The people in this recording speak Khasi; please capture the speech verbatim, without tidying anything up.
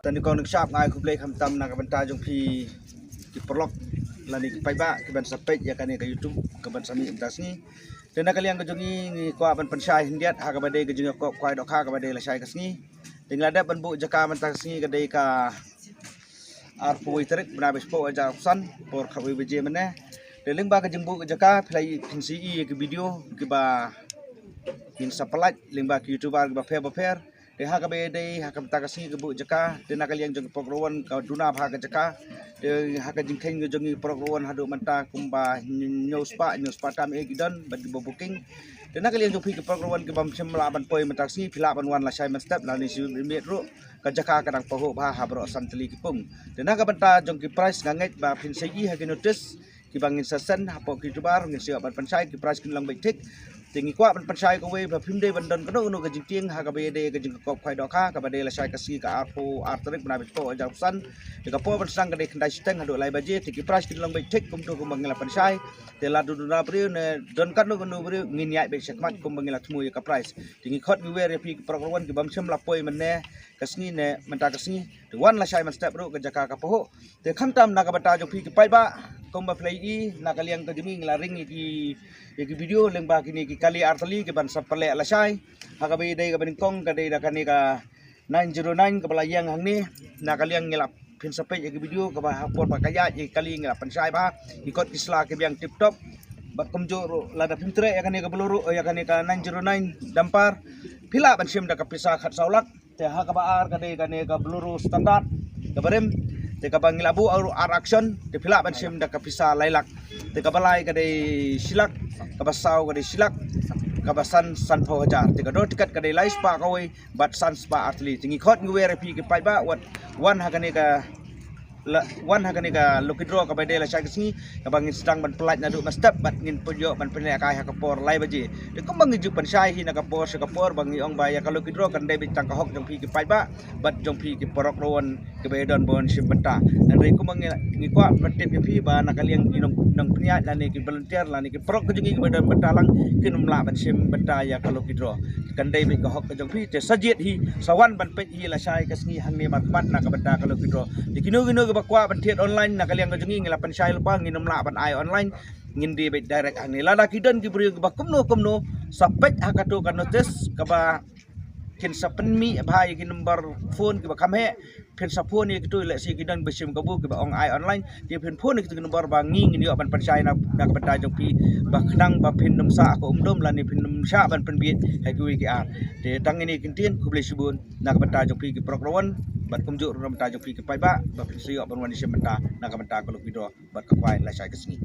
Tang dei kong nang shap ngai khublei khamtam na ka bynta jong phi ki paralok lane ki paidbah ki ban sa peit ïa kane ka YouTube ka ban sa mih mynta sngi. Te na ka liang ka jong ngi ngi kwah ban pynshai khyndiat ha kaba dei ka jingïakop khwai dohkha kaba dei lashai ka sngi. Te ngi la dep ban buh jaka mynta ka sngi ka dei ka arphew tarik bnai ba shiphew hajar arphew san por khatwei baje mynne. Te lyngba ka jingbuh ka jaka phi la ïohi phin sa ïohi ïa ki video kiba ngin sa pynlait lyngba ki YouTuber kiba pher ba pher. Te ha kaba ïadei ha ka bynta ka sngi ka buh jaka, te na ka liang jong ki paralok ruh ka duna bha ka jaka. Te ha ka jingkheiñ ka jong ngi paralok ruh haduh mynta kumba hynñiew spah, hynñiew spah tam eh ki don bad kiba booking. Te na ka liang jong phi ki paralok ruh kibym shym lah ban poi mynta ka sngi, phi lah ban wan lashai mynstep lane shi miet ruh ka jaka ka dang pahuh bha ha baroh san tylli ki pung. Te na ka bynta jong ki price nga ngeit ba phin sa ïohi ha ki notice kiba ngin sa send hapoh ki YouTuber, ngin sa ïoh ban pynshai, ki price kin long beit thik. Te ngi kwah ban pynshai kawei ba phim dei ban don kano kano ka jingtieng ha kaba ïadei ka jingïakop khwai dohkha kaba dei lashai ka sngi ka arphew ar tarik bnai ba shiphew hajar arphew san. Te ka por ban sdang ka dei khyndai shiteng haduh lai baje. Te ki price kin long beit thik kumto kumba ngi la pynshai. Te lada don briew ne don kano kano briew ngin ïaid beit shakhmat kumba ngi la thmu ïa ka price. Te ngi khot ngi wer ïa phi ki paralok ruh kibym shym la poi mynne ka sngi ne mynta ka sngi. Te wan lashai mynstep ruh ka jaka ka pahuh. Te khamtam na ka bynta jong phi ki paidbah kumba phi la ïohi na ka liang ka jong ngi ngi la ring ïa ki, ïa ki video lyngba kine ki kali ar tylli kiban sa pynleh lashai. Ha kaba ïadei kaba nyngkong ka dei da kane ka nine zero nine kaba la ïeng hangne. Na ka liang ngi la phin sa peit ïa ki video kaba ha por ba ka ïaid ïa ki kali ngi la pynshai bha. Ki kot ki sla ki biang tip top. Bad kumjuh ruh lada phim treh ïa kane ka Bolero, ïa kane ka nine zero nine dumper, phi lah ban shim da ka pisa khatsaw lak. Te ha kaba ar ka dei kane ka Bolero standard kaba rim. Te kaba ngi la buh ar, ar action, te phi lah ban shim da ka pisa lai lak. Te kaba lai ka dei shi lak, kaba saw ka dei shi lak, kaba san sanphew hajar. Te ka dor tiket ka dei lai spah kawei bad san spah ar tylli. Te ngi khot ngi wer ïa phi ki paidbah wat wan ha kane ka, la wan ha kane ka lucky draw kaba dei lashai ka sngi, kaba ngin sdang ban pynlait naduh mynstep bad ngin pynïoh ban pynlehkai ha ka por lai baje. Te kumba ngi ju pynshai hi na ka por sha ka por ba ngi ong ba ïa ka lucky draw kan dei beit tang ka hok jong phi ki paidbah bad jong phi ki paralok ruh kiba ïadon ban shim bynta. Hynrei kumba ngi, ngi kwah ban tip ïa phi ba na ka liang ki nong, nongpynïaid lane ki volunteer lane ki paralok ka jong ngi kiba ïadon bynta lang kin ym lah ban shim bynta ïa ka lucky draw. Kan dei beit ka hok ka jong phi, te sa jied hi, sa wan ban peit hi lashai ka sngi hangne markhmat na ka bynta ka lucky draw. Te kino kino kiba kwah ban thied online na ka liang ka jong ngi ngi la pynshai lypa, ngin ym lah ban ai online, ngin die beit direct hangne. Lada ki don ki briew kiba kumno kumno sa peit ha kato ka notice kaba kin sa pynmih bha ïa ki number phone kiba kham heh, phin sa phone ïa kito, lehse ki don ba shim kabu kiba ong ai online, te phin phone ïa kito ki number ba ngi ngin ïoh ban pynshai na, na ka bynta jong phi ba khnang ba phin ym sah ha ka umdum lane phin ym shah ban pynbieit ha kiwei ki ar. Te tang ine ki ktien, khublei shibun na ka bynta jong phi ki paralok ruh bad kumjuh ruh na ka bynta jong phi ki paidbah ba phin sa ïoh ban wan shim bynta na ka bynta ka lucky draw bad ka khwai lashai ka sngi.